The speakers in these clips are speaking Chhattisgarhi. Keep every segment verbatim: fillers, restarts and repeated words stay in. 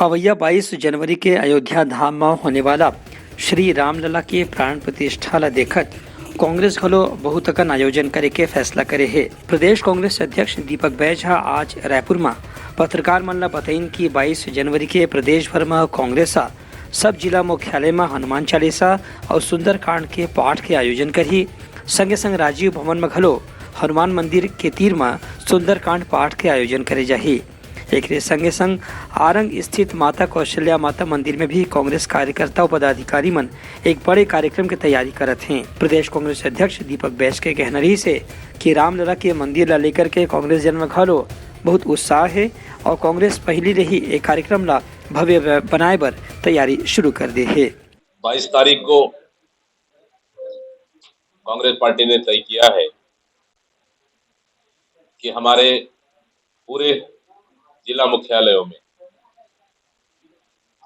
अवइया बाईस जनवरी के अयोध्या धाम म होने वाला श्री रामलला के प्राण प्रतिष्ठा ल देखत कांग्रेस घलो बहुत अकन आयोजन करे के फैसला करे हे। प्रदेश कांग्रेस अध्यक्ष दीपक बैज ह आज रायपुर म पत्रकार मन ल बतइन कि बाईस जनवरी के प्रदेश भर म कांग्रेस ह सब जिला मुख्यालय म हनुमान चालीसा अउ सुंदरकांड के पाठ के आयोजन करही। संगे संग राजीव भवन म घलो हनुमान मंदिर के तीर म सुंदरकांड पाठ के आयोजन करे जाही। एकरे संगे संग आरंग स्थित माता कौशल्या माता मंदिर में भी कांग्रेस कार्यकर्ता अउ पदाधिकारी मन एक बड़े कार्यक्रम के तैयारी करत हें। प्रदेश कांग्रेस अध्यक्ष दीपक बैज के कहना रहिस हे कि रामलला के मंदिर ला लेकर के कांग्रेस जन म घलो बहुत उत्साह हे अउ कांग्रेस पहिली ले ही ए कार्यक्रम ला भव्य ब-, बनाए बर तैयारी शुरू कर दे हे। बाईस तारीख को कांग्रेस पार्टी ने तय किया है कि हमारे पूरे जिला मुख्यालयों में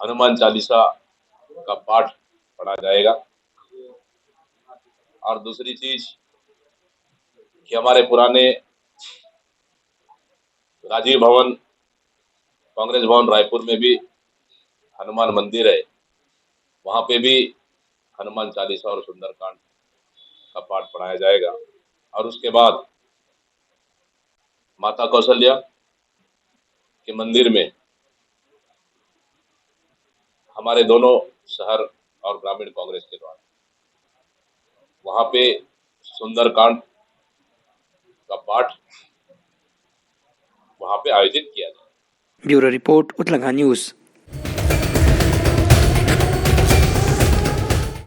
हनुमान चालीसा का पाठ पढ़ा जाएगा। और दूसरी चीज कि हमारे पुराने राजीव भवन, कांग्रेस भवन रायपुर में भी हनुमान मंदिर है, वहाँ पे भी हनुमान चालीसा और सुंदरकांड का पाठ पढ़ाया जाएगा। और उसके बाद माता कौशल्या के मंदिर में हमारे दोनों शहर और ग्रामीण कांग्रेस के द्वारा वहाँ पे सुंदरकांड का पाठ वहाँ पे आयोजित किया जाएगा। Bureau report, Utlangha news.